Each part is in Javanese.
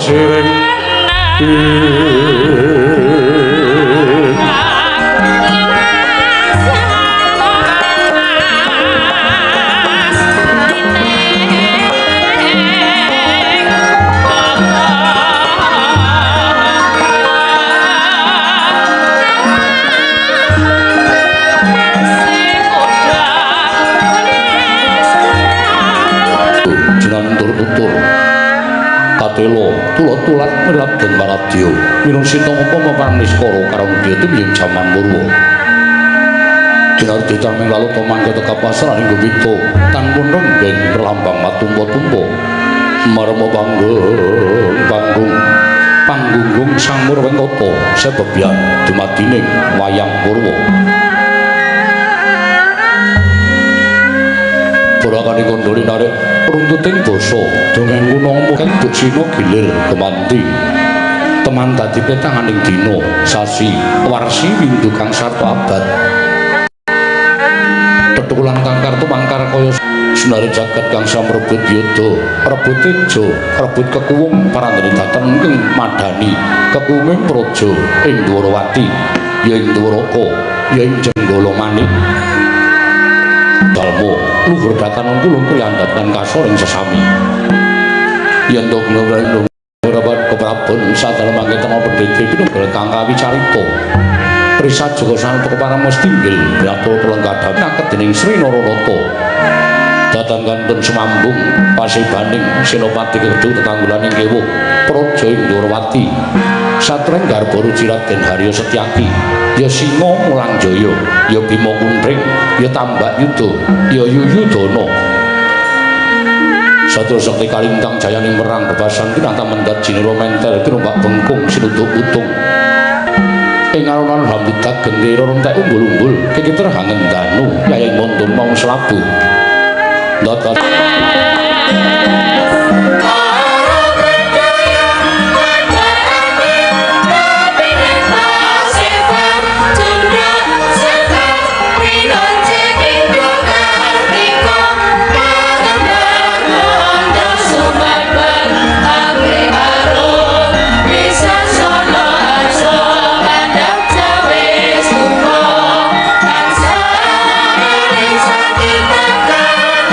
siring. Jinantur tutur katelo tulat-tulat Raden Maradya mirung sita upama paniskara karang dya tumiyeng jaman Purwa. Dinardi tameng lalu pamangkata kapasraning gupita tanpun renggeng perlambang matumpa-tumpa marma panggung panggung panggunggung sang Murwengkata sebebyan dumadining wayang Purwa. Purakane kandhane narik runtuting basa dongeng kuna kang duksina gilir gemanti teman dadi petanganing dina sasi warsi windu kang sarta abad tethukulan kang kartu mangkar kaya senare jagat kang samrebut yudha rebut teja rebut kekuwung parandene dhateng ing madani kekuwunging praja ing Dwarawati ya ing Dwaraka ya ing Jenggala Manik Dalmo luhur datan kula kriyandhat lan kasor ing sesami. Yen to kula rabat keprabon sadalem mangke tema pendhita pinunggal kang kawicarita. Risa Jaka Santo Parama Stinggil brato pelengkadap naket dening Sri Naranata. Datang kantun sumambung pasibaning Senopati Kedu tetanggulaning kewuh praja ing Dwarawati. Satreng garba ruci Raden Harya Setyaki, ya Singa Mulangjaya, ya Bima Kuntring, ya Tambak Yuda, ya Yuyudana. Satya Sakti kalintang jayaning perang bebasan kinata mendhat jinira mentel tinumbak bengkung sinuduk utung. Ing alun-alun hambudak gendera rentek umbul-umbul kikiter hangen danu yaying mondo mong selabu. Datat Tansah eling saking tekan.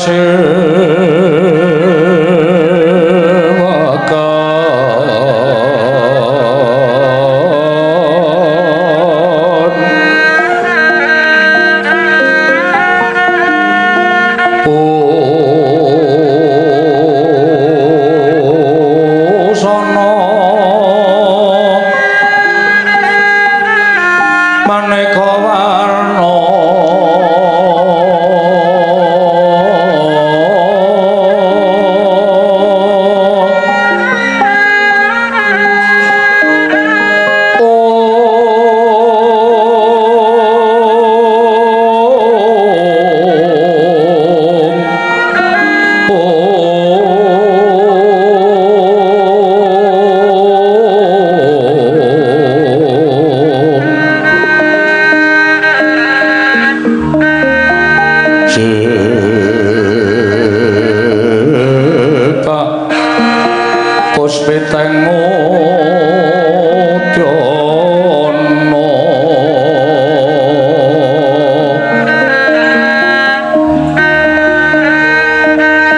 Kasewakan Busana maneka warna Sepak puspiteng udyana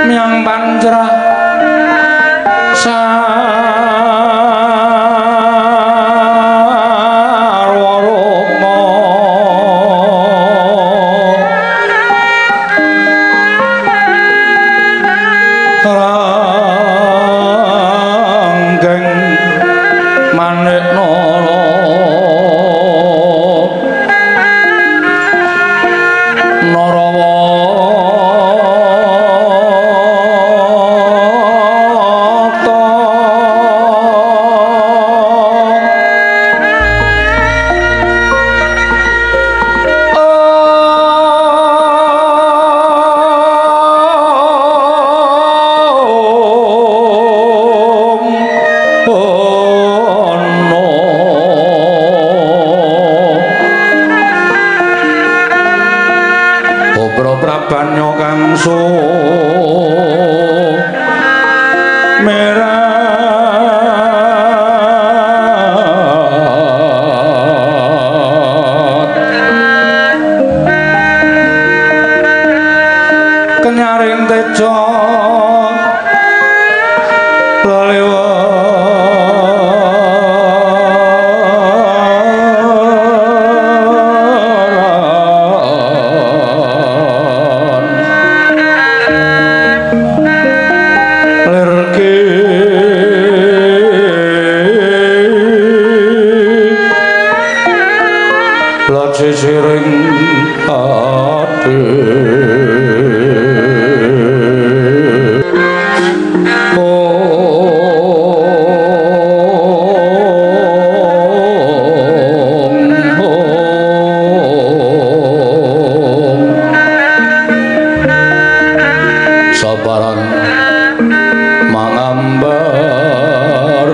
Myang panjra sarwa rukma Ranggeng manik nara Narawata Om Ono Obro prabanyo kangsu merat kenyaring tejo lelewan lerki lacisiring ati Om Om Sabaran mangambar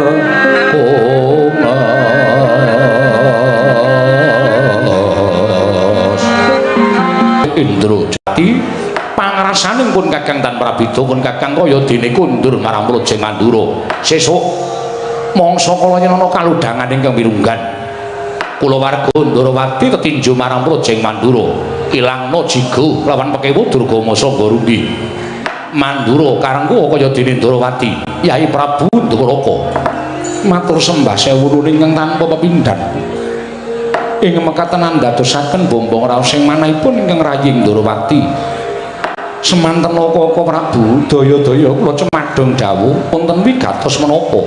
ungas Indra Jati pangrasaning pun Kakang tan prabida pun Kakang kaya dene kundur marang Praja Mandura. Sesuk mangsa kala yen ana kalodhangan ingkang wirunggan kulawarga Ndrawati tetinju marang Praja Mandura, ilangna jiga lawan pekewu Durgama Sangga Runggi. Mandura karangku kaya dene Ndrawati, Yai Prabu Ndwaraka matur sembah sewu nuwun ingkang tanpa pepindhan. Ing mekaten andadosaken bombong raos ing manahipun ingkang raying Ndrawati. Semanten Kaka Prabu daya-daya kula cemadong dawuh wonten wigatos menapa.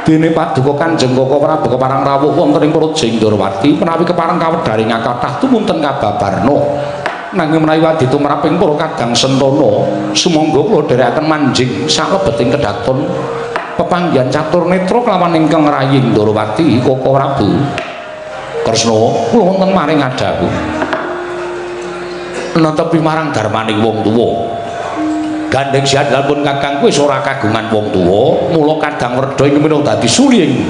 Dene paduka Kanjeng Kaka Prabu kepareng rawuh wonten ing Praja Ndrawati menawi kepareng kawedharing kathah tumunten kababarna. Nanging menawi wadi tumraping para kadang sentana sumangga kula dherekaken manjing salebeting kedaton pepanggihan catur netra kelawan ingkang raying Ndrawati Kaka Prabu. Kresna kula wonten maring adhawu netepi marang darmaning wong tuwa. Gandeng siandal pun kakangku wis ora kagungan wong tuwa, mula kadang werda ing minangka dadi suling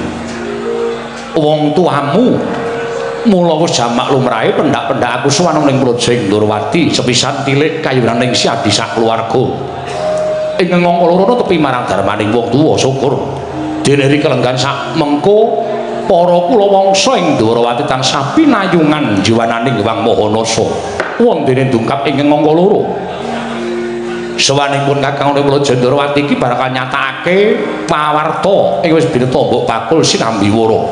wong tuamu. Mula wis jamak lumrahe pendak-pendak aku sowan ning Praja Ndrawati sepisan tilik kayunan ing siadi sak keluarga. Ing ngangka loro tepi marang darmaning wong tuwa syukur dene ri kelenggan sak mengko para kula wangsa ing Ndrawati tansah pinayungan jiwananing Hyang Maha Nasa. Wondene ndungkap ing ngangka loro. Sowanipun Kakang Praja Ndorowati iki bakal nyatakake pawarta ing wis bineta mbok bakul sinambi wara.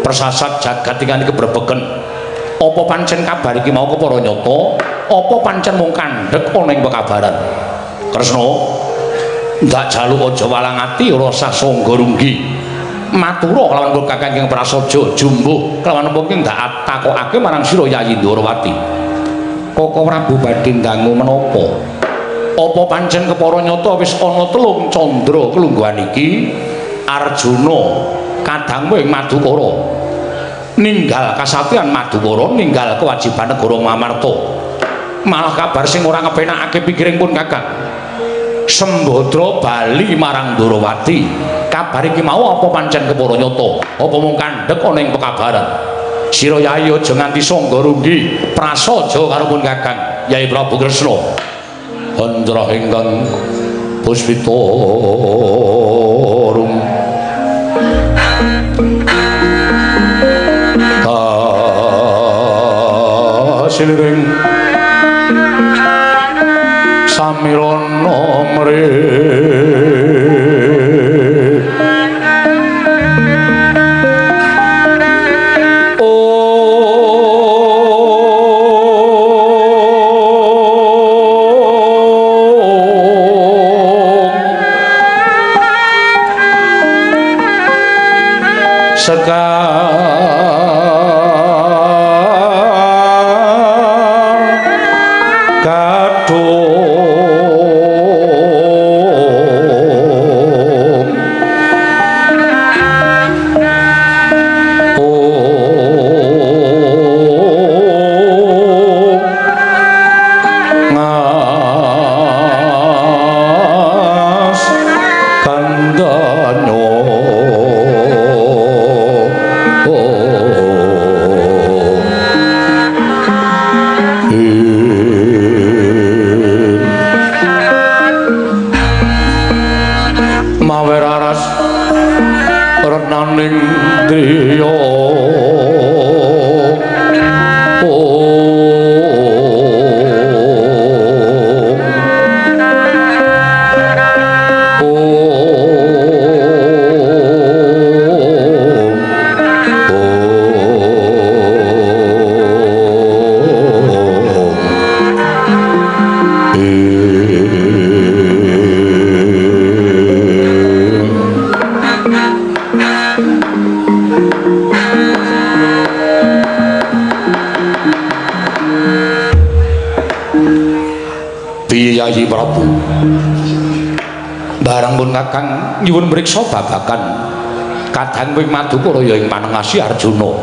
Persasat jagat ingkang kebrebegen. Apa pancen kabar iki mau kepara nyata? Apa pancen mung kandhek ana ing pekabaran? Kresna, ndak jaluk aja walang ati ora usah sangga runggi. Matura kelawan kula Kakang ingkang prasaja jumbuh kelawan apa ing ndak takokake marang sira Yayi Ndorowati. Koko Prabu badhe ndangu menapa? Apa pancen kepara nyata wis ana telung candra kelungguhan iki? Arjuna kadangmu ing Madukara ninggal kasatriyan Madukara, ninggal kewajiban negara Ngamarta. Malah kabar sing ora ngepenakake pikiring pun Kakang, Sembadra bali marang Ndorowati. Kabar iki mau apa pancen kepara nyata? Apa mung kandhek ana ing pekabaran? Sira Yai aja nganti sangga runggi prasaja karo pun Kakang Yai Prabu Kresna. Andra ingkang puspita rum kasiliring samirana mrih sekar kadung ngas kandanyo. Mawe raras renaning driya Piye Yayi Prabu? Barang pun Kakang nyuwun mriksa babagan kadang wing Madukara ya ing panengasi Arjuna.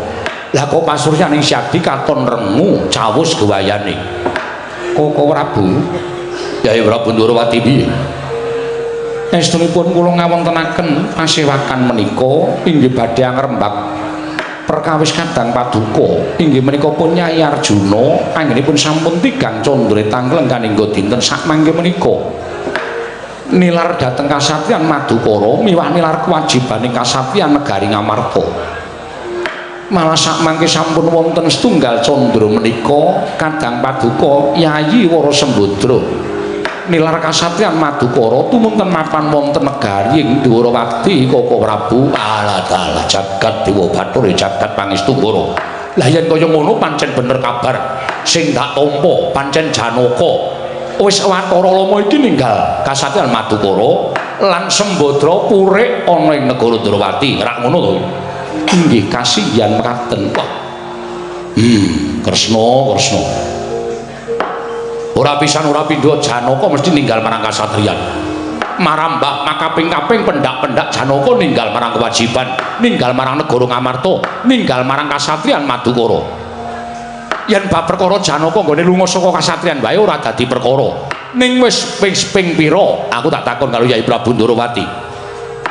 Lah kok pasuryaning Syadi katon rengu cawus gewayane. Koko Prabu, Yayi Prabu Ndorowati piye? Estunipun kula ngawontenaken pasewakan menika inggih badhe angrembak perkawis kadang paduka inggih menika pun Nyai Arjuna anggenipun sampun tigang candra tangkleng kaningga dinten sakmangke menika nilar dhateng kasatriyan Madukara miwah nilar kewajibaning kasatriyan negari Ngamarta. Malah sakmangke sampun wonten setunggal candra menika kadang paduka Yayi Wara Sembadra nilar kasatriyan Madukara tumunten mapan wonten negari ing Dwarawati. Koko Prabu, alah dalah jagat dewa bathara jagat pangestu Ndara. Lah yen kaya ngono pancen bener kabar sing tak tampa, pancen Janaka wis watara lama iki ninggal kasatriyan Madukara lan Sembadra purik ana ing negara Dwarawati. Rak ngono to? Inggih kasihan mekaten. Wah. Kresna, Kresna. Ora pisan ora pindho Janaka mesti ninggal marang kasatriyan. Marambah makaping-kaping pendak-pendak Janaka ninggal marang kewajiban, ninggal marang negara Ngamarta, ninggal marang kasatriyan Madukara. Yen bab perkara Janaka nggone lunga saka kasatriyan wae ora dadi perkara. Ning wis ping pira aku tak takon karo Yai Prabu Ndorowati.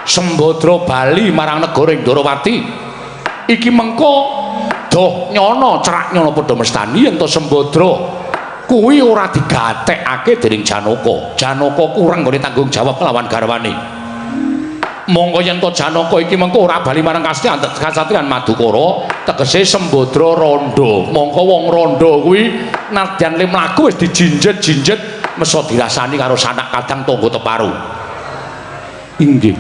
Sembadra bali marang negara ing Ndorowati. Iki mengko doh nyono cerak nyono padha mestani yen to Sembadra kuwi ora digatekake dening Janaka. Janaka kurang nggone tanggung jawab kelawan garwane. Mongko yen to Janaka iki mengko ora bali marang kasatriyan Madukara, tegese Sembadra rondo. Mongko wong rondo kuwi nadyan le mlaku wis dijinjet-jinjet Meso dirasani karo sanak kadang tangga teparu. Inggih.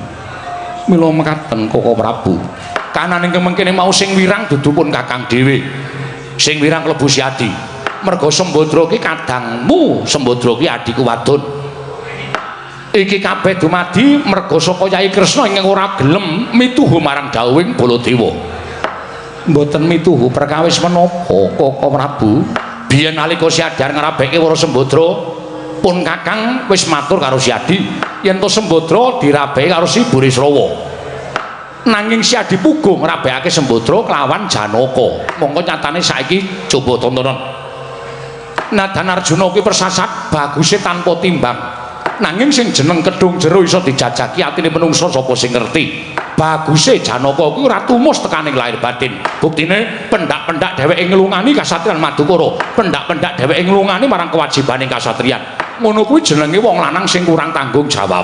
Mila mekaten Koko Prabu. Kanan ingkang mengkene mau sing wirang dudu pun Kakang dhewe. Sing wirang klebu Siadi. Merga Sembadra ki kadangmu, Sembadra ki adhiku wadon. Iki kabeh dumadi merga saka Yai Kresna ingkang ora gelem mituhu marang dawuhing Baladewa. Mboten mituhu perkawis menapa Koko Prabu? Biyen nalika Siadi arep ngrabeke Wara Sembadra, pun Kakang wis matur karo Siadi yen to Sembadra dirabeke karo si Burisrawa. Nanging Siadi puguh ngrabekake Sembadra kelawan Janaka. Mongko nyatane saiki coba tontonan. Nadan Arjuna kuwi persasat baguse tanpa timbang. Nanging sing jeneng kedung jero iso dijajaki atine menungsa sapa sing ngerti. Baguse Janaka kuwi ora tumus tekaning lahir batin. Buktine pendak-pendak dheweke nglungani kasatriyan Madukara, pendak-pendak dheweke nglungani marang kewajibane kasatriyan. Ngono kuwi jenenge wong lanang sing kurang tanggung jawab.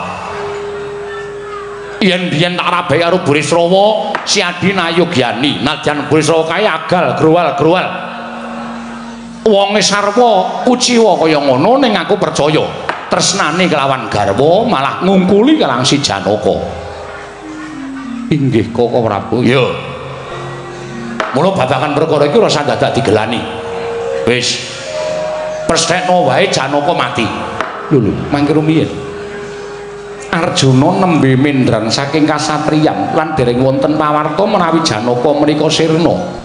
Yen biyen tak rabai karo Burisrawa, Siadi nayogyani. Nadyan Burisrawa kae agal growal-growal. Wonge sarwa kuciwa kaya ngono ning aku percaya tresnane kelawan garwa malah ngungkuli kalang si Janaka. Inggih Koko Prabu. Ya. Mula babagan perkara iki ora usah dadak digelani. Wis. Presthekno wae Janaka mati. Lho lho, mangke rumiyin. Arjuna nembe mendran saking kasatriyan lan dereng wonten pawarta menawi Janaka menika sirna.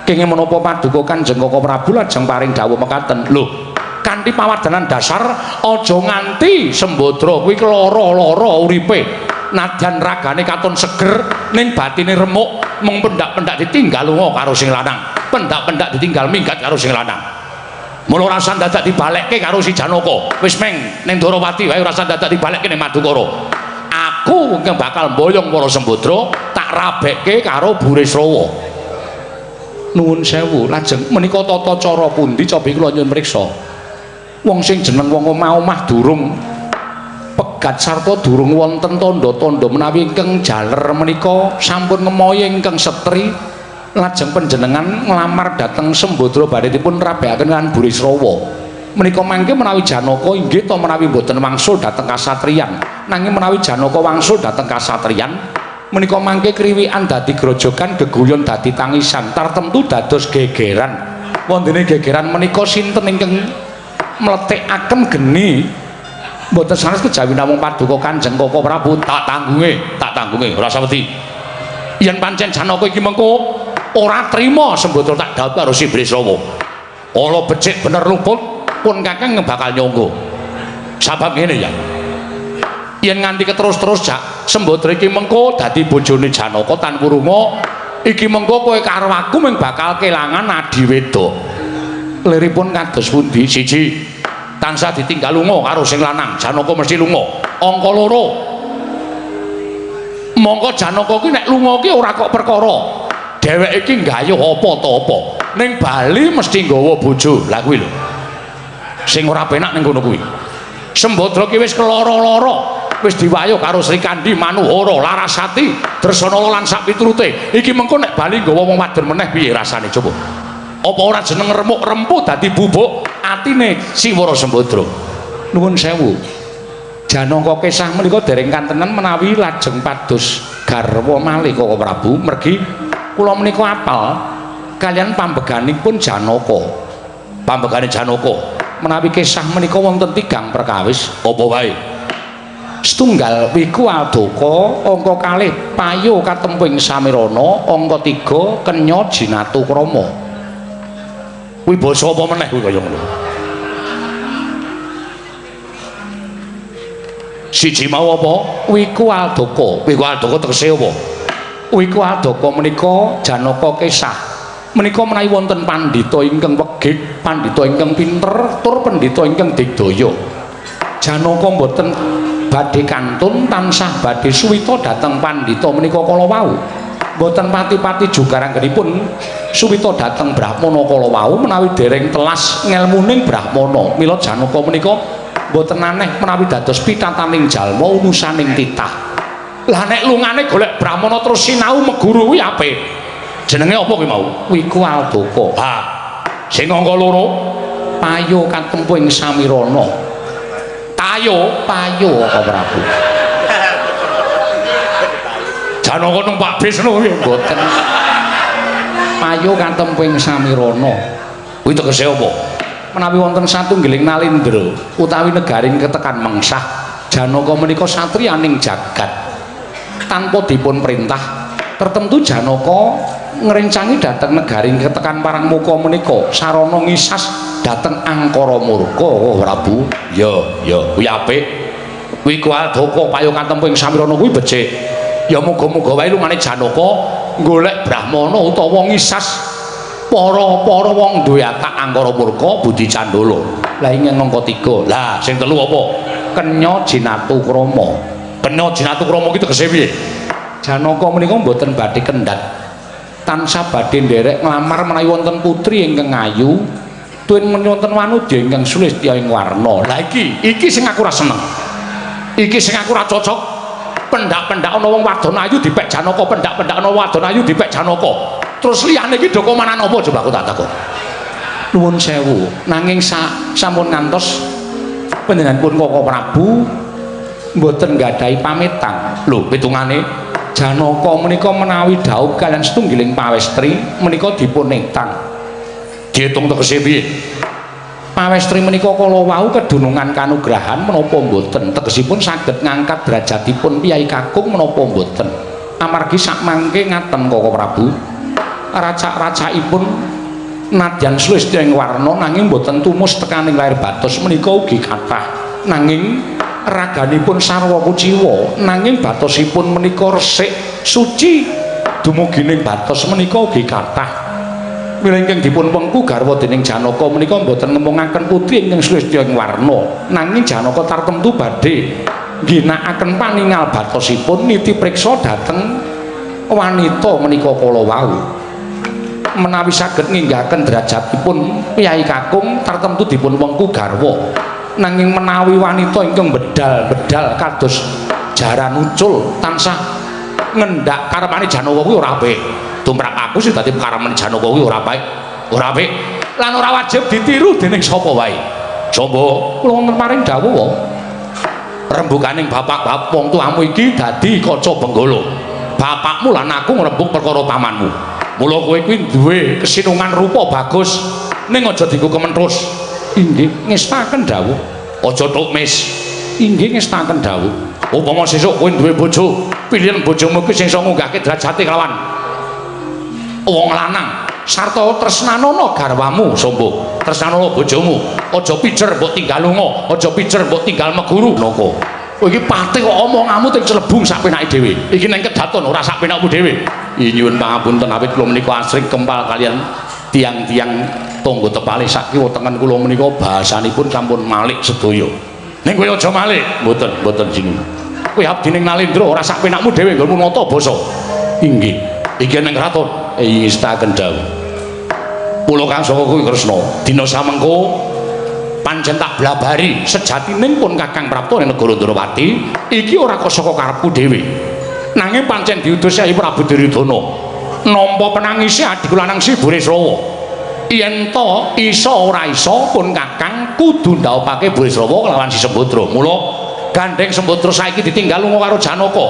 Kenging menapa paduka Kanjeng Koko Prabu lajeng paring dawuh mekaten. Lho, kanthi pawardanan dasar aja nganti Sembadra kuwi lara-lara uripe. Nadyan ragane katon seger ning batine remuk, mung pendak-pendak ditinggal lunga karo sing lanang. Pendak-pendak ditinggal minggat karo sing lanang. Mula ora usah dadak dibalekke karo si Janaka. Wis meng ning Ndorowati wae ora usah dadak dibalekke ning Madukara. Aku ingkang bakal mboyong para Sembadra tak rabekke karo Burisrawa. Nuwun sewu, lajeng menika tata cara pundi cobi kula nyuwun mriksa. Wong sing jeneng wong omah-omah durung pegat sarta durung wonten tandha-tandha menawi ingkang jaler menika sampun ngemoyi ingkang setri, lajeng panjenengan nglamar dhateng Sembadra badhe dipun rabekaken lan Burisrawa. Menika mangke menawi Janaka inggih ta menawi mboten wangsul dhateng kasatriyan. Nanging menawi Janaka wangsul dhateng kasatriyan, menika mangke kriwikan dadi grojogan, geguyon dadi tangisan, tartemtu dados gegeran. Wondene gegeran menika sinten ingkang mlethekaken geni? Mboten sanes kejawi namung paduka Kanjeng Koko Prabu. Tak tanggunge, tak tanggunge, ora usah wedi. Yen pancen Janaka iki mengko ora trima Sembadra tak dhawuh karo si Brisrawa. Ala becik bener luput pun Kakang bakal nyangga. Sabab ngene ya. Yen nganti keterus-terus jak Sembadra iki mengko dadi bojone Janaka tanpa runga, iki mengko kowe karo aku mung bakal kelangan adi wedok. Liripun kados pundi? Siji, tansah ditinggal lunga karo sing lanang, Janaka mesti lunga. Angka loro, mongko Janaka ki nek lunga ki ora kok perkara dheweke iki nggayuh apa ta apa, ning bali mesti nggawa bojo. Lah kuwi lho sing ora penak ning kono kuwi. Sembadra ki wis keloro-loro, wis diwayuh karo Srikandhi, Manuhara, Larasati, Dresanala lan sak piturute. Iki mengko nek bali nggawa wong wadon meneh piye rasane coba? Apa ora jeneng remuk rempu dadi bubuk atine si Wara Sembadra? Nuwun sewu. Janaka kesah menika dereng kantenan menawi lajeng pados garwa malih Koko Prabu, mergi kula menika apal kaliyan pambeganipun Janaka. Pambegane Janaka menawi kesah menika wonten tigang perkawis. Apa wae? Setunggal wiku aldaka, angka kalih payo katemping samirana, angka 3 kenya jinatu krama. Kuwi basa apa meneh kuwi kaya ngono? Siji mau apa? Wiku aldaka. Wiku aldaka tegese apa? Wiku aldaka menika Janaka kesah. Menika menawi wonten pandhita ingkang wegik, pandhita ingkang pinter, tur pandhita ingkang digdaya. Janaka mboten badhe kantun tansah badhe suwita dhateng pandhita menika kala wau. Mboten pati-pati jugar anggenipun suwita dhateng brahmana kala wau menawi dereng telas ngelmuning brahmana. Mila Janaka menika mboten aneh menawi dados pitataning jalma unusaning titah. Lah nek lungane golek brahmana terus sinau meguru kuwi apik. Jenenge apa kuwi mau? Wiku Aldaka. Ha. Sing angka loro payo katempu ing samirana. Payo, payo Kaka Prabu. Janaka numpak bis lho mboten. Payo katempuh ing samirana. Kuwi tegese apa? Menawi wonten satunggiling nalindra utawi negaring ketekan mengsah, Janaka menika satriyaning jagat. Tanpa dipun perintah, tertentu Janaka ngrencangi dhateng negaring ketekan parang muka menika sarana ngisas dhateng angkara murka. Oh Prabu, ya ya kuwi apik. Kuwi kuwadaka payo katempuh ing samirana kuwi becik. Ya muga-muga wae lumane Janaka golek brahmana utawa ngisas para-para wong duwe atak angkara murka budi candala. Lah ing angka 3. Lah sing telu apa? Kenya jinatu krama. Kenya jinatu krama ki tegese piye? Janaka menika mboten badhe kendhat. Tansah badhe nderek nglamar menawi wonten putri ingkang ayu, tuwin wonten wanudya ingkang sulistya ing warna. Lah iki, iki sing aku ora seneng. Iki sing aku ora cocok. Pendak-pendak ana wong wadon ayu dipek Janaka, pendak-pendak ana wadon ayu dipek Janaka. Terus liyane iki do komanan apa coba aku tak takon. Nuwun sewu, nanging sampun ngantos panjenenganipun Kaka Prabu mboten nggadahi pamitang. Lho, pitungane Janaka menika menawi dhaup kaliyan setunggiling pawestri menika dipun etang. Diitung tegese piye? Pawestri menika kala wau kedunungan kanugrahan menapa mboten? Tegesipun saged ngangkat derajatipun piyai kakung menapa mboten? Amargi sakmangke ngaten Kaka Prabu. Racak-racakipun nadyan sulistya ing warna nanging mboten tumus tekaning lair batos menika ugi kathah. Nanging raganipun sarwa kuciwa, nanging batosipun menika resik suci dumugining batos menika ugi kathah. Mila ingkang dipun wengku garwa dening Janaka menika mboten ngemungaken putri ingkang sulistya ing warna, nanging Janaka tartemtu badhe ngginakaken paningal batosipun niti priksa dhateng wanita menika kala wau. Menawi saged nginggahaken derajatipun piyai kakung tartemtu dipun wengku garwa. Nanging menawi wanita ingkang bedal-bedal kados jaran ucul tansah ngendak karepane Janaka kuwi ora apik. Tumrap aku sing dadi karepane Janaka kuwi ora apik. Ora apik lan ora wajib ditiru dening sapa wae. Sapa? Kula wonten paring dawuh rembukaning bapak-bapak wong tuamu iki dadi kaca benggala. Bapakmu lan aku ngrembug perkara pamanmu. Mula kowe kuwi duwe kesinungan rupa bagus ning aja dienggo kementhus. Inggih, ngestaken dawuh. Aja tuk mis. Inggih, ngestaken dawuh. Upama sesuk kowe duwe bojo, pilihan bojomu kuwi sing iso ngunggahke derajate kelawan wong lanang. Sarta tresnanana garwamu, Sombo. Tresnanana bojomu. Aja pijer mbok tinggal lunga, aja pijer mbok tinggal meguru. Naka. Kowe iki pate kok omonganmu ting celebung sak penake dhewe. Iki nang kedaton ora sak penakmu dhewe. Nyuwun pangapunten awit kula menika asring kempal kaliyan tiang-tiang tangga tepale sakiwa tengen kula menika bahasanipun sampun malik sedaya. Ning kowe aja malik. Mboten, mboten sinuwun. Kowe abdining Nalendra ora sak penakmu dhewe nggonmu nata basa. Inggih. Iki nang kraton. Ngestaken dawuh. Kula kang saka kuwi Kresna, dina samengko pancen tak blabari sejatining pun Kakang Prapta ing negara Ndrawati iki ora kok saka karepku dhewe. Nanging pancen diutus Kyai Prabu Duryudana. Nampa penangise adhiku lanang si Burisrawa. Yen to iso ora iso pun Kakang kudu ndaupake Burisrawa kelawan si Sembadra. Mula gandeng Sembadra saiki ditinggal lunga karo Janaka.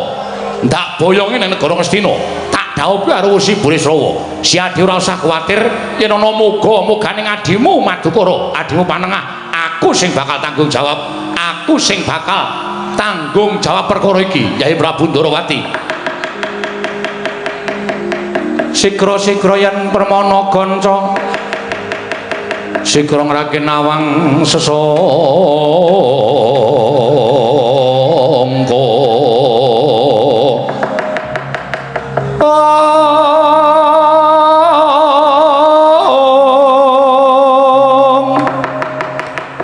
Ndak boyonge ning negara Ngastina. Tak dhaupi karo si Burisrawa. Si Adi ora usah kuwatir yen ana moga-mogane adimu Madukara, adimu panengah, aku sing bakal tanggung jawab. Aku sing bakal tanggung jawab perkara iki, Yai Prabu Ndrawati. Sigra-sigra yen permana ganca sigra ngrake nawang sesangka.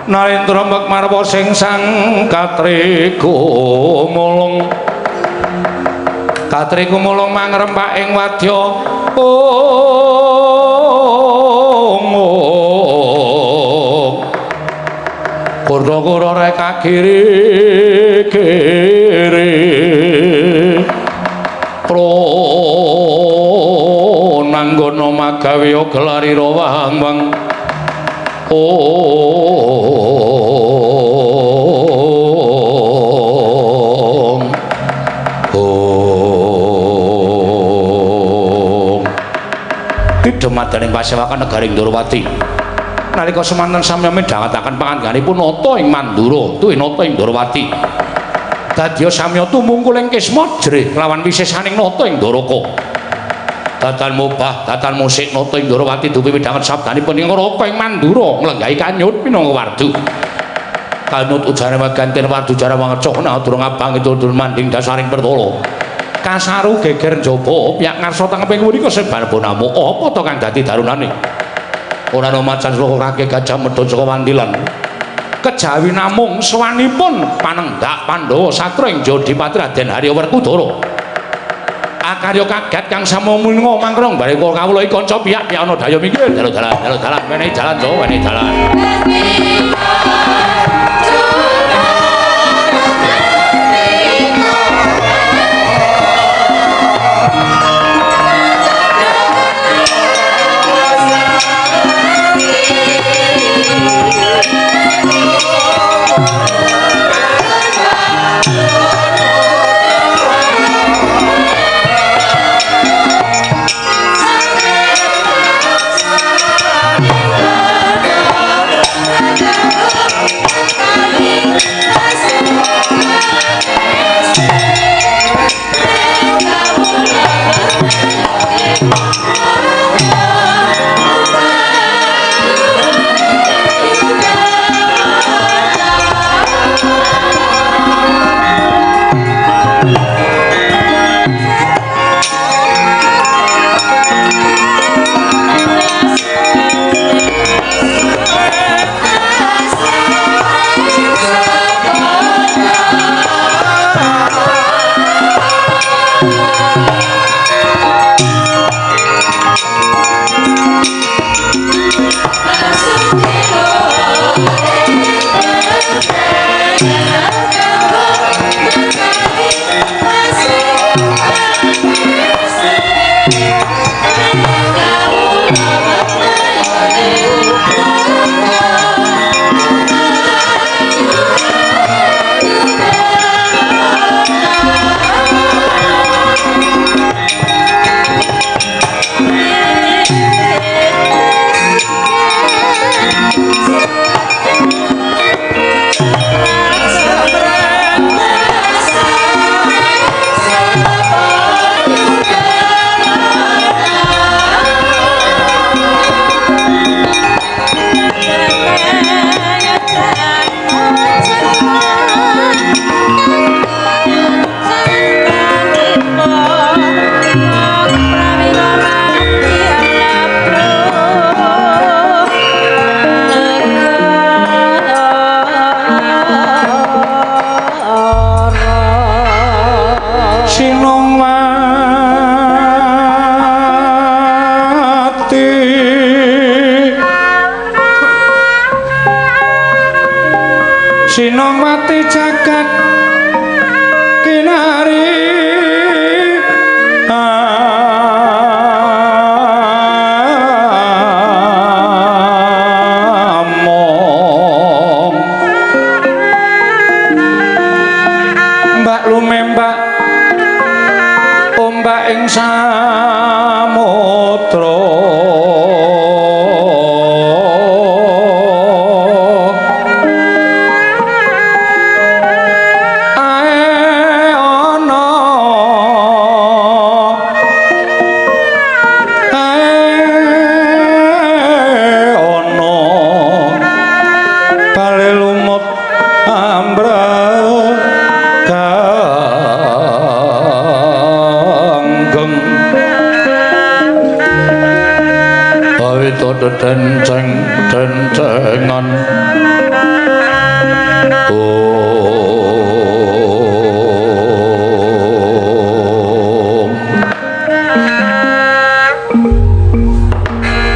Narendra mek marwa sing sang katriku mulung katriku mulung mangrempak ing wadya ong kura-kura reka kiri kiri pronanggono magawe gelarira wang-wang ong. Dumadaning pasewakan negaring Ndorowati. Nalika semanten samya midhangetaken pangandikanipun nata ing Mandura, tuwi nata ing Ndorowati. Dadya samya tumungkul ing kisma jrih lawan wisesaning nata ing Ndaraka. Datan mubah, datan musik nata ing Ndorowati dupi midhanget sabdanipun ing Raka ing Mandura nglenggahi kanyut minangka wardu. Kanyut ujare waganten wardu jara wangecoh nadurung abang itu manding dasaring pertala. Kasaru geger njaba piyak ngarsa tangeping punika sebar bonamu apa to kang dadi darunane? Ora ana macan sloka kake gajah medhun saka wandilan. Kejawi namung sowanipun panenggak Pandhawa satra ing Jodipati Raden Harya Werkudara. Akarya kaget kang samuninga mangkrong bare kawula iki kanca piyak-piyak ana daya minggir dalan dalan dalan wenehi jalan Jawa wenehi jalan. Sinongwati jagat kinari among mbak lumembak ombak ing samudra denceng dencengan om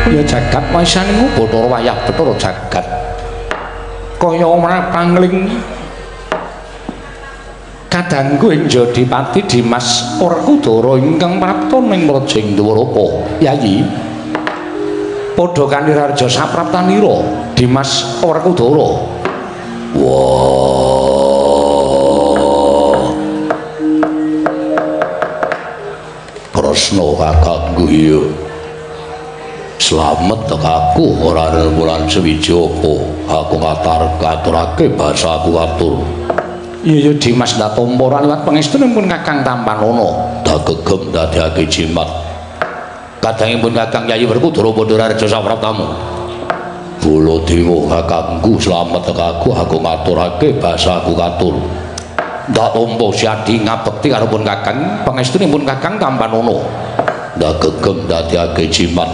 ya jagat maisaning Bathara wayah Bathara jagat kaya ora pangling kadangku ing Jodipati Dimas Werkudara ingkang prapta ning Praja Dwaraka. Yayi padha kanirarja sapraptanira Dimas Werkudara. Wah, Kresna kakangku iya. Slamet tekaku ora remulan sewiji apa. Aku ngatar katurake basa aku atur. Iya ya Dimas ndak tampa ora liwat pangestunipun Kakang Tampanana. Dagegem dadekake jimat. Kadangipun Kakang Yayi Werkudara Pandharareja sapraptamu. Baladewa kakangku slamet tekaku aku ngaturake basa aku katur. Ndak tampa Siadi ngabekti karo pun Kakang pangestunipun Kakang Tampanana. Dagegem dadekake jimat.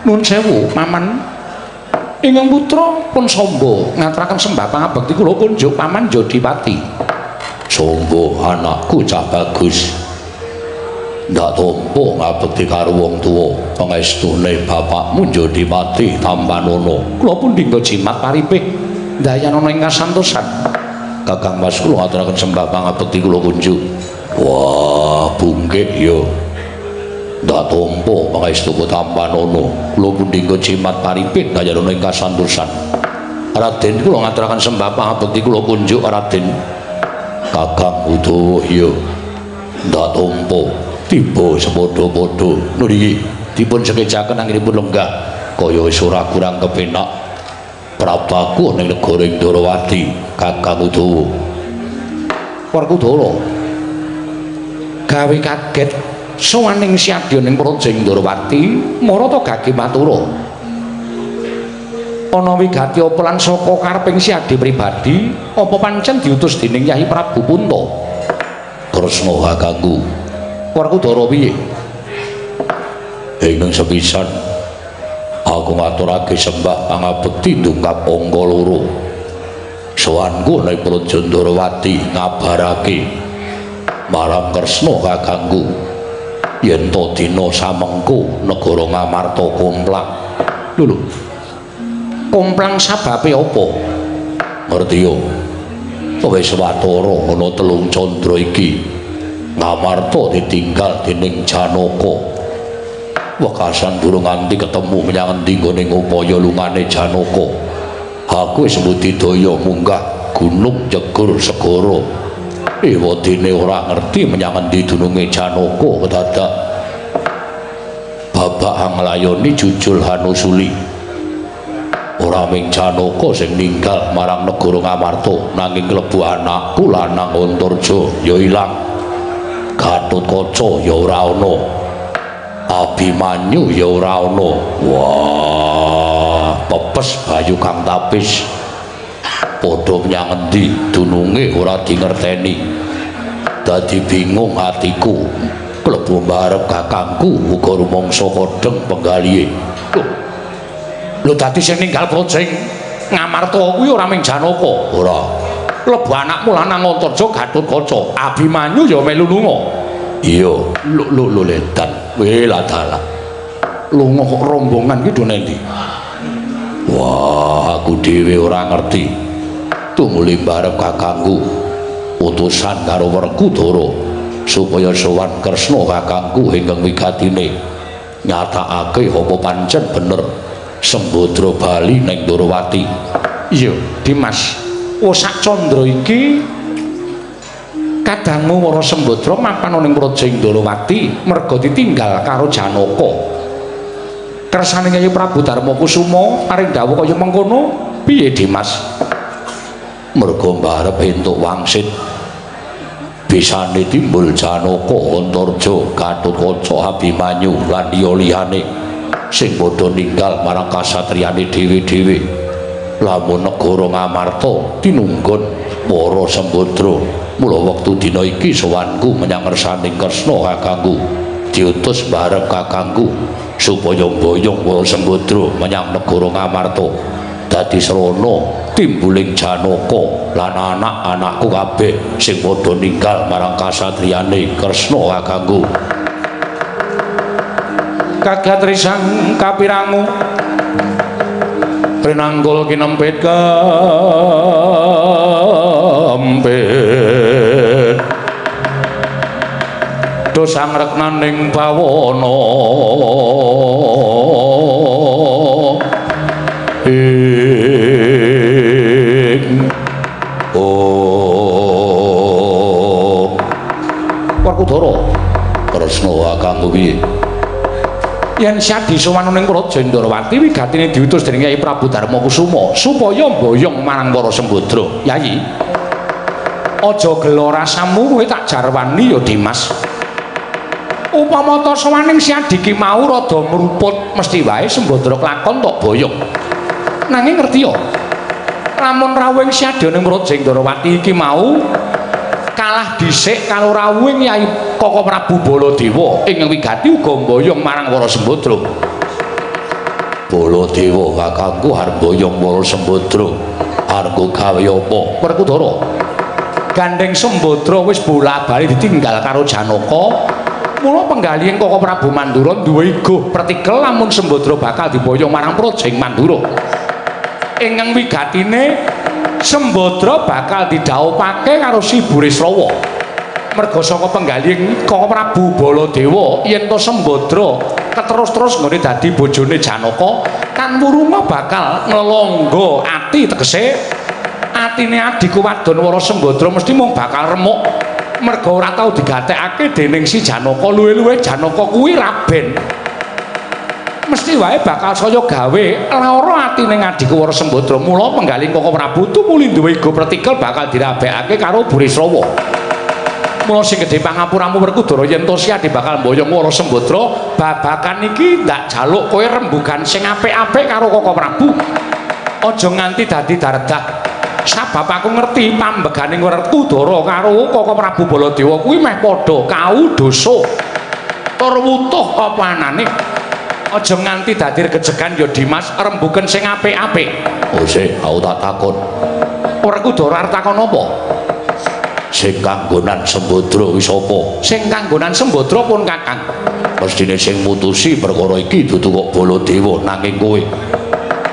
Nun sewu paman ingkang putra pun Samba ngaturaken sembah pangabekti kula kunjuk paman Jodipati. Samba anakku cah bagus. Ndak tampa ngabekti karo wong tuwa pangestune bapakmu Jodipati Tampanana. Kula pun dinggo jimat paripih ndayanana ing kasantosan. Kakang Mas kula ngaturaken sembah pangabekti kula kunjuk. Wah, bungkik ya. Ndak tampa pangestuku Tampanana. Kula pun dinggo jimat paripih ndayanana ing kasantosan. Raden kula ngaturaken sembah pangabekti kula kunjuk Raden. Kakang Udawa ya. Ndak tampa tiba sepadha-padha. Nuriki dipun sekecaken anggenipun lenggah kaya wis ora kurang kepenak. Prabaku ning negara Ndrawati, Kakang Udawa. Werkudara gawe kaget sowaning Syadya ning Praja Ndrawati marata gage matura. Ana wigati apa lan saka kareping Syadya pribadi apa pancen diutus dening Yayi Prabu Punta? Kresna kakangku. Werkudara piye? Ingkang sepisan aku ngaturake sembah pangabekti ndungkap angka loro. Sowanku ning Praja Ndrawati ngabarake marang Kresna kakangku yen to dina samengko negara Ngamarta komplang. Lho lho. Komplang sababe apa? Ngerti yo. Wis watara ana telung candra iki. Ngamarta ditinggal dening Janaka. Wekasan durung nganti ketemu menyang endi nggone ngupaya lungane Janaka. Aku wis budidaya munggah gunung jegur segara. Ewadene ora ngerti menyang endi dununge Janaka kedadak babak anglayoni jujul Hanusuli. Ora ming Janaka sing ninggal marang negara Ngamarta, nanging klebu anakku lanang Antarja ya ilang. Gatotkaca ya ora ana. Abimanyu ya ora ana. Wah, pepes Bayu kang tapis. Padha menyang endi dununge ora dingerteni. Dadi bingung atiku. Klebu mbarep kakangku uga rumangsa kodheng penggalihe. Lho. Lho dadi sing ninggal praja Ngamarta kuwi ora ming Janaka. Ora. Klebu anakmu lanang Antarja Gatotkaca, Abimanyu ya melu lunga. Iya, lho lho lho ledan. Weh lah dalah. Lunga kok rombongan ki do nendi? Wah, aku dhewe ora ngerti. Tumuli barep kakangku utusan karo Werkudara supaya sowan Kresna kakangku ingkang wigatine nyatakake apa pancen bener Sembadra bali ning Ndrawati. Iya, Dimas. Oh sak candra iki kadangu Wara Sembadra mapan ning Praja Ndrawati merga ditinggal karo Janaka. Kersane Kyai Prabu Darmakusuma paring dawuh kaya mengkono, piye Dimas? Merga mbarep entuk wangsit bisane timbul Janaka, Antarja, Gatotkaca, Abimanyu lan liya-liyane sing padha ninggal marang kasatriyane dhewe-dhewe. Lamun negara Ngamarta tinunggon Wara Sembadra, mula wektu dina iki sowanku menyang ngersaning Kresna kakangku diutus bareng kakangku supaya mboyong Wara Sembadra menyang negara Ngamarta dadi srana timbuling Janaka lan anak-anakku kabeh sing padha ninggal marang kasatriyane Kresna kakangku. Kagat risang kapirangu rinanggul kinempit kempit dosang reknaning bawana ing oh Werkudara Kresna kakangku piye? Yen Syadi sowan ning Praja Ndrawati wigatine diutus dening Kyai Prabu Darmakusuma supaya mboyong marang para Sembadra. Yayi, aja gela rasamu kowe tak jarwani ya Dimas. Upama ta sowaning Syadi ki mau rada mruput mesti wae Sembadra klakon tok boyong. Nanging ngerti ya, lamun rawuhing Syadi ning Praja Ndrawati iki mau kalah dhisik karo rawuhing Yai Kaka Prabu Baladewa ing wigati uga mboyong marang para Sembadra. Baladewa kakangku arep mboyong para Sembadra. Arep gawe apa? Werkudara. Gandeng Sembadra wis bola-bali ditinggal karo Janaka. Mula penggalihing Kaka Prabu Mandura duwe iguh pretikel lamun Sembadra bakal diboyong marang Praja ing Mandura. Ingkang wigatine Sembadra bakal didhawuhake karo Si Burisrawa. Merga saka penggalihing Kaka Prabu Baladewa yen to Sembadra keterus-terus nggone dadi bojone Janaka kan wurunga bakal nglelangga ati, tegese atine adhiku wadon Wara Sembadra mesti mung bakal remuk merga ora tau digatekake dening si Janaka. Luwe-luwe Janaka kuwi raben mesti wae bakal saya gawe lara atine adhiku Wara Sembadra. Mula penggalih Kaka Prabu tumuli duwe igo pretikel bakal dirabekake karo Burisrawa. Mula sing gedhe pangapuramu Werkudara yen to Syadi bakal mboyong Wara Sembadra babakan iki ndak jaluk kowe rembugan sing apik-apik karo Kaka Prabu. Aja nganti dadi dardah. Sabab aku ngerti pambegane Werkudara karo Kaka Prabu Baladewa kuwi meh padha kau dosa tur wutuh apa anane. Aja nganti dadi regejegan ya Dimas, rembugen sing apik-apik. Oh sik, aku tak takon. Werkudara arep takon apa? Sing kanggonan Sembadra kuwi sapa? Sing kanggonan Sembadra pun Kakang. Mestine sing mutusi perkara iki dudu kok Baladewa nanging kowe.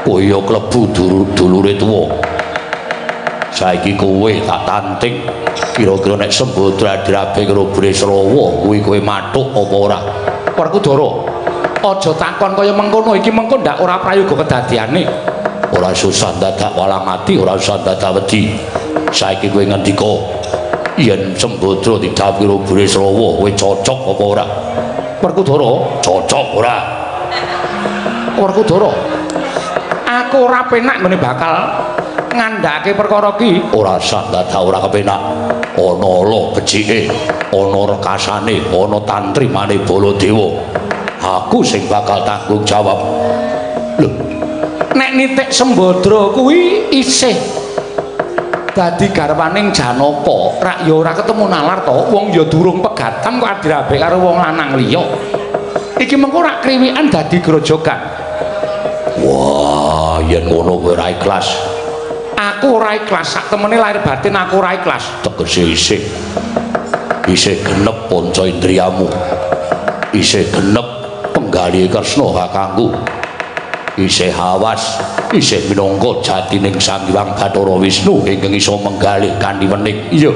Kowe ya klebu dulure tuwa. Saiki kowe tak tanting. Kira-kira nek Sembadra dirabe karo Burisrawa kuwi kowe mathuk apa ora? Werkudara, aja takon kaya mengkono iki mengko ndak ora prayoga kedadiane. Ora susah dadak walang ati, ora usah dadak wedi. Saiki kowe ngendika yen Sembadra didhawuhi karo Burisrawa kowe cocok apa ora? Werkudara, cocok ora? Werkudara, aku ora penak nggone bakal ngandhake perkara iki. Ora usah dadak ora kepenak. Ana ala becike, ana rekasane, ana tantrimane Baladewa. Aku sing bakal tanggung jawab. Lho, nek nitik Sembadra kuwi isih dadi garwaning Janaka, rak ya ora ketemu nalar to, wong ya durung pegatan kok adirabek karo wong lanang liya. Iki mengko rak kriwikan dadi grojogan. Wah, yen ngono kowe ora ikhlas. Aku ora ikhlas, sak temene lahir batin aku ora ikhlas. Tegese isih isih genep panca indriyamu. Isih genep penggalih Kresna kakangku. Isih awas, isih minangka jatining Sang Hyang Bathara Wisnu ingkang iso menggalih kanthi wening. Iya.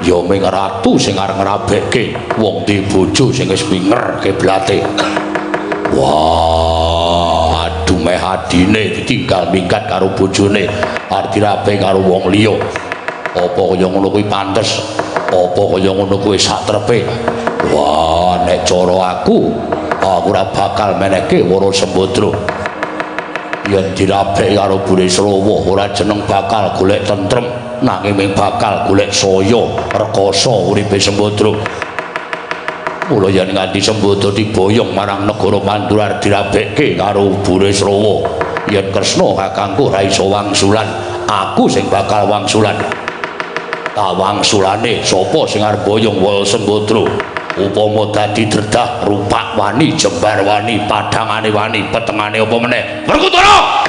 Ya ming ratu sing arep ngrabekke wong duwe bojo sing wis minger kiblate. Wah, aduh meh adine ditinggal minggat karo bojone, arep dirabe karo wong liya. Apa kaya ngono kuwi pantes? Apa kaya ngono kuwi sak trepe? Wah, nek cara aku ora bakal menehke Wara Sembadra. Yen dirabek karo Burisrawa ora jeneng bakal golek tentrem, nanging ming bakal golek saya rekasa uripe Sembadra. Mula yen nganti Sembadra diboyong marang negara Mandura dirabekke karo Burisrawa, yen Kresna kakangku ora iso wangsulan, aku sing bakal wangsulan. Ta wangsulane sapa sing arep boyong Wara Sembadra? Upama dadi dredah rupak wani, jembar wani, padhangane wani, petengane apa meneh? Werkudara!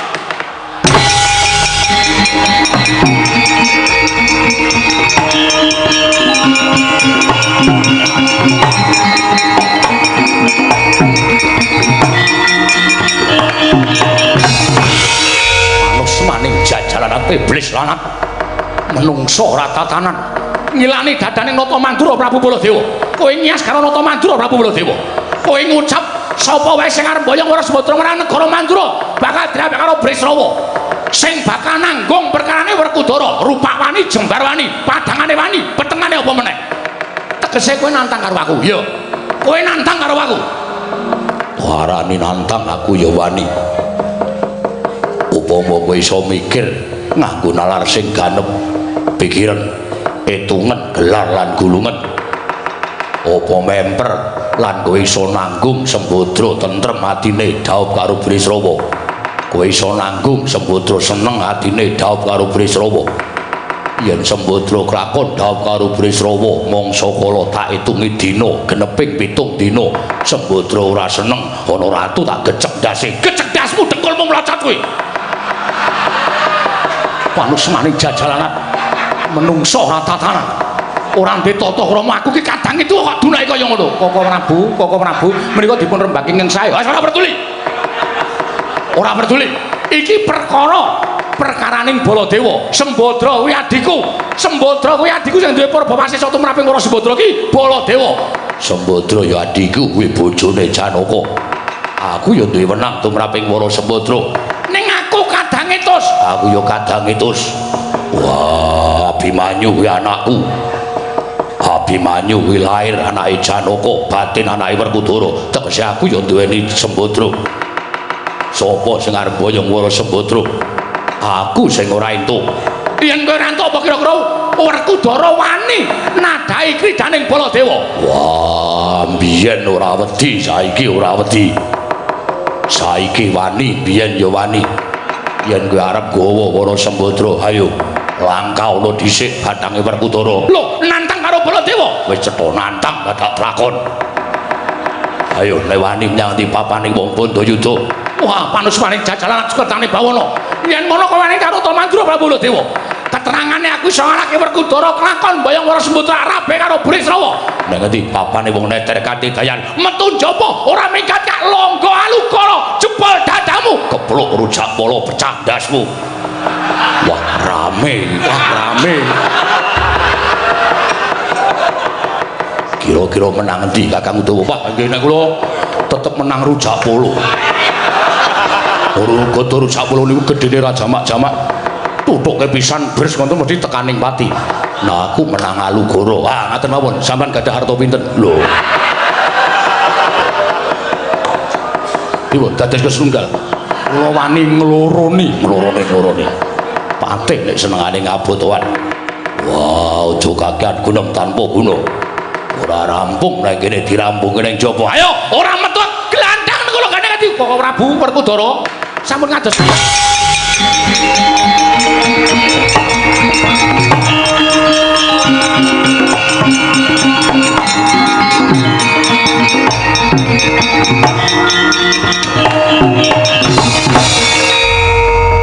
Manus maning jajalan iblis lanang menungso ora tatanan ngilani dadane Nata Mandura Prabu Baladewa. Kowe ngias karo Nata Mandura Prabu Baladewa. Kowe ngucap sapa wae sing arep mboyong Wara Sembadra marang negara Mandura bakal dirabek karo Brisrawa. Sing bakal nanggung perkarane Werkudara, rupak wani, jembar wani, padhangane wani, petengane apa meneh. Tegese kowe nantang karo aku. Iya. Kowe nantang karo aku. Arani nantang aku ya wani. Upama kowe iso mikir nganggo nalar sing ganep, pikiran, etungen, gelar lan gulungan. Apa memper lan kowe iso nanggung Sembadra tentrem atine dhaup karo Brisrawa. Kowe iso nanggung Sembadra seneng atine dhaup karo Brisrawa. Yen Sembadra klakon dhaup karo Brisrawa mangsa kala tak itungi dina geneping 7 dina Sembadra ora seneng ana ratu tak gecek ndase. Gecek ndasmu dengkulmu mlocot kuwi. Panusmane jajalanan menungso ora tatanan. Ora ndek tata krama aku ki kadang itu kok dunake kaya ngono. Koko Prabu, Koko Prabu menika dipun rembaki ingkang sae. Ora peduli. Ora peduli. Iki perkara perkaraning Baladewa. Sembadra kuwi adhiku. Sembadra kuwi adhiku sing duwe purba wasesa tumraping para Sembadra ki Baladewa. Sembadra ya adhiku kuwi bojone Janaka. Aku ya duwe wenang tumraping para Sembadra. Ning aku kadang etus. Aku ya kadang etus. Wah, Abimanyu kuwi anakku. Abimanyu kuwi lair anake Janaka, batin anake Werkudara. Tegese aku ya duweni Sembadra. Sapa sing arep boyong wara Sembadra? Aku sing ora entuk. Yen kowe ora entuk apa kira-kira Werkudara wani nadhahi kridaning Baladewa? Wah, biyen ora wedi, saiki ora wedi. Saiki wani, biyen ya wani. Yen kowe arep gawa wara Sembadra, ayo langkah ana dhisik bathange Werkudara. Lho, nantang karo Baladewa? Wis cetha nantang badak lakon. Ayo lewani menyang ndi papaning wong Bandayuda. Wah, panusmaning jajalan sekertane bawana. Yen ngono kowe wani karo Mandura Prabu Baladewa. Keterangane aku iso ngalahke Werkudara kelakon mbayang wara Sembadra rabe karo Burisrawa. Nang ngendi papane wong neter kanthi dayan metu njaba ora minggat kak longgo alukara jebol dadamu kepluk rujak polo pecah ndasmu. Wah, rame, wah rame. Kira-kira menang endi Kakang Udawa? Wah, nggih nek kula tetep menang rujak polo. Ora rujak polo niku gedene ra jamak-jamak. Tuthuke pisan bres ngoten mesti tekaning pati. Nah, aku menang Alugoro. Ah, ngaten mawon. Sampeyan gadah harta pinten? Lho. Ibu dados kesetunggal. Kula wani ngloroni, ngloroni. Patih nek senengane ngabotoan. Wah, aja kakean gunem tanpa guna. Ora rampung nek kene dirampungke ning jaba. Ayo, ora metu glandang kula gandeng ati Koko Prabu Werkudara. Sampun ngados.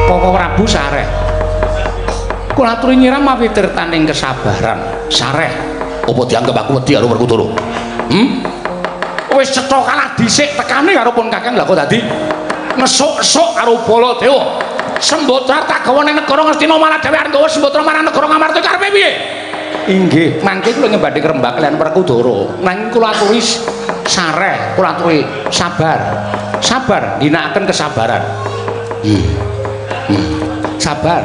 Koko Prabu sareh. Kula aturi nyiram mawi tirtaning kesabaran. Sareh. Apa dianggep aku wedi karo Werkudara? Wis cetha kalah dhisik tekane karo pun Kakang lha kok dadi ngesuk-esuk karo Baladewa. Sembadra tak gawa ning negara Ngastina malah dhewe arep nggawa Sembadra marang negara Ngamarta karepe piye? Inggih, mangke kula ngebadhe ngrembak kaliyan Werkudara. Nanging kula aturi sareh, kula aturi sabar. Sabar, ginakaken kesabaran. Sabar.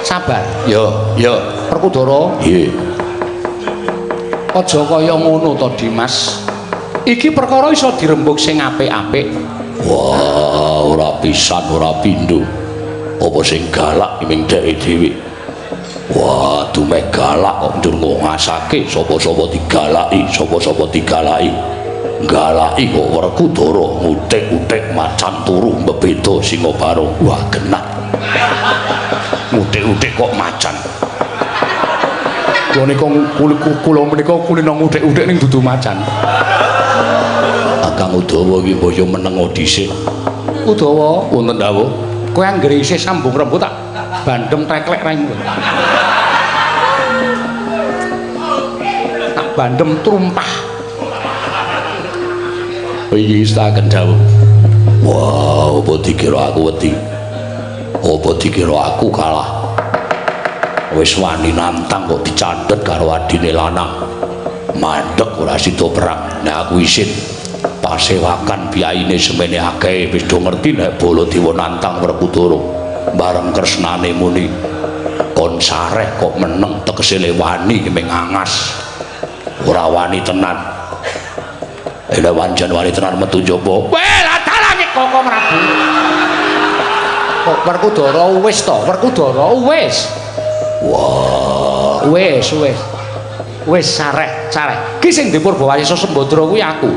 Sabar. Yo, yo, Werkudara. Nggih. Aja kaya ngono to, Dimas. Iki perkara iso dirembug sing apik-apik. Wah, ora pisan ora pindho. Apa sing galak ming dheke dhewe. Wah, dumeh galak kok njur ngasake sapa-sapa digalaki, sapa-sapa digalaki. Galaki kok Werkudara ngutik-utik macan turu mbebeda singa barong. Wah, genah. Ngutik-utik kok macan. Kula nika kula menika kulino ngutik-utik ning dudu macan. Kakang Udawa iki mbaya meneng dhisik. Udawa, wonten dawuh. Kowe anggere isih sambung rembug tak bandem teklek raimu. Tak bandem trumpah. Iki istaken dawuh. Wah, apa dikira aku wedi? Apa dikira aku kalah? Wis wani nantang kok dicandhet karo adine lanang. Mandek ora sida perang. Nek aku isin pasewakan biyaine semene akeh wis do ngerti nek Baladewa nantang Werkudara. Bareng kresnane muni kon sareh kok meneng tegese le wani ming angas. Ora wani tenan. Lha wancen wani tenan metu njaba. Weh, lah dalange Koko Prabu. Kok Werkudara wis to, Werkudara wis. Wah, wis wis. Wis sareh, sareh. Ki sing dipurba wasesa Sembadra kuwi aku.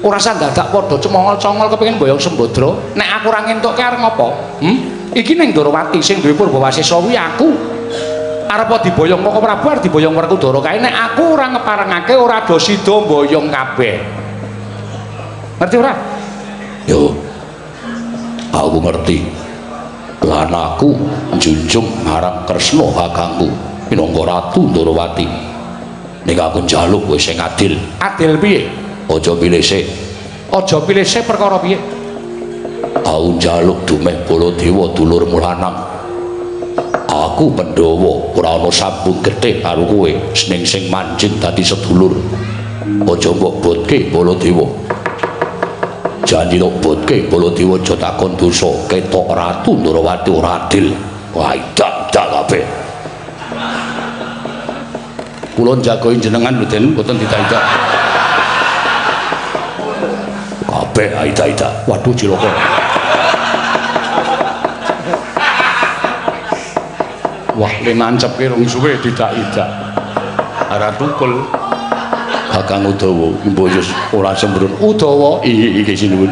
Ora usah dadak padha cemongol-congol kepengin boyong Sembadra. Nek aku ora ngentukke arep ngopo? Hmm? Iki ning Ndorowati sing duwe Purbawasesa kuwi aku. Arep diboyong Koko Prabu arep diboyong Werkudara kae nek aku ora ngeparengake ora do sida mboyong kabeh. Ngerti ora? Yo. Aku ngerti. Lan aku njunjung marang Kresna kakangku minangka Ratu Ndorowati. Ning aku njaluk kowe sing adil. Adil piye? Aja pilih sik. Aja pilih sik perkara piye? Aku njaluk dumeh Baladewa dulurmu lanang. Aku Pandhawa ora ana sambung getih karo kowe ning sing manjing dadi sedulur. Aja mbok botke Baladewa. Janji tok botke Baladewa aja takon dosa ketok Ratu Ndorowati ora adil. Wah, idak idak kabeh. Kula njagoi jenengan lho Den, mboten didak-idak. Kabeh idak-idak. Waduh cilaka. Wah, le nancepke rong suwe didak-idak. Ora tukul. Kakang Udawa, mbok ora sembrono. Udawa, iki iki sinuwun.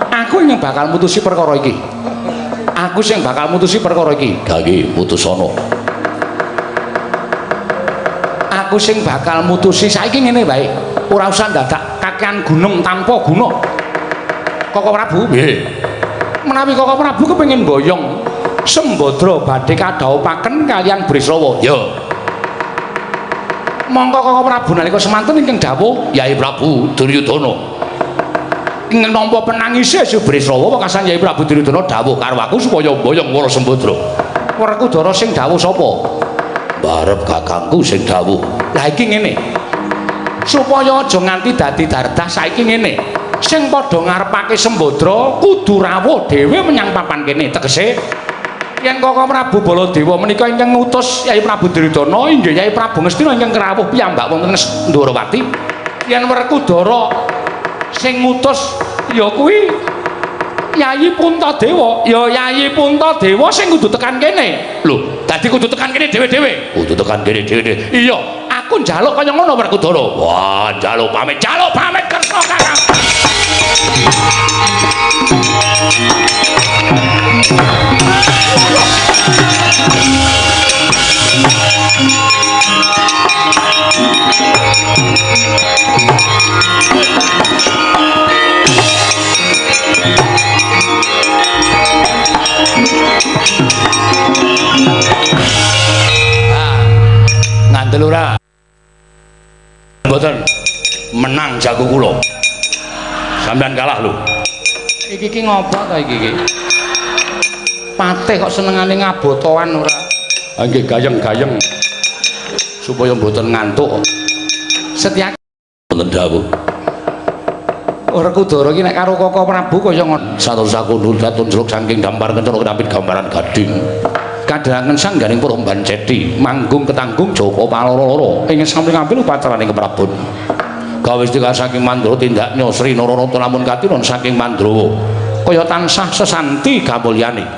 Aku sing bakal mutusi perkara iki. Aku sing bakal mutusi perkara iki. Gage putusana. Aku sing bakal mutusi saiki ngene wae. Ora usah dadak kakean gunung tanpa guna. Koko Prabu, nggih. Menawi Koko Prabu kepengin boyong Sembadra badhe kadhawupaken kaliyan Brisrawa. Ya. Mongko Koko Prabu nalika semanten ingkang dawuh Yai Prabu Duryudana. Ingkang nampa penangise Brisrawa wekasan Yai Prabu Duryudana dawuh karo aku supaya boyong Wara Sembadra. Werkudara sing dawuh sapa? Barep kakangku sing dawuh. Lah iki ngene. Supaya aja nganti dadi dardah saiki ngene. Sing padha ngarepake Sembadra kudu rawuh dhewe menyang papan kene. Tegese yen Koko Prabu Baladewa menika ingkang ngutus Yai Prabu Duryudana inggih Yai Prabu Ngastina ingkang krawuh piyambak wonten Ndorowati. Yen Werkudara sing ngutus ya kuwi Yayi Puntadewa. Ya Yayi Puntadewa sing kudu tekan kene. Lho, dadi kudu tekan kene dhewe-dhewe. Kudu tekan kene dhewe-dhewe. Iya, aku njaluk kaya ngono Werkudara. Wah, njaluk pamit, njaluk pamit Kresna Kakang. Ngandel ora? Mboten. Menang jago kula. Sampeyan kalah lho. Iki ki ngopo ta iki ki? Patih kok senengane ngabotoan ora? Ha nggih gayeng-gayeng. Supaya mboten ngantuk. Setyaki wonten dawuh. Werkudara iki nek karo Koko Prabu kaya ngono. Satus sakundur satunjluk saking dampar kencana kedampit gambaran gading. Kadhangan sangganing Puromban Ceti manggung ketanggung Joko Paloro-loro ing samping ngambil upacaraning keprabon. Gawe istika saking Mandra tindaknya Sri Naranata lamun katinon saking Mandrawa. Kaya tansah sesanti kamulyane.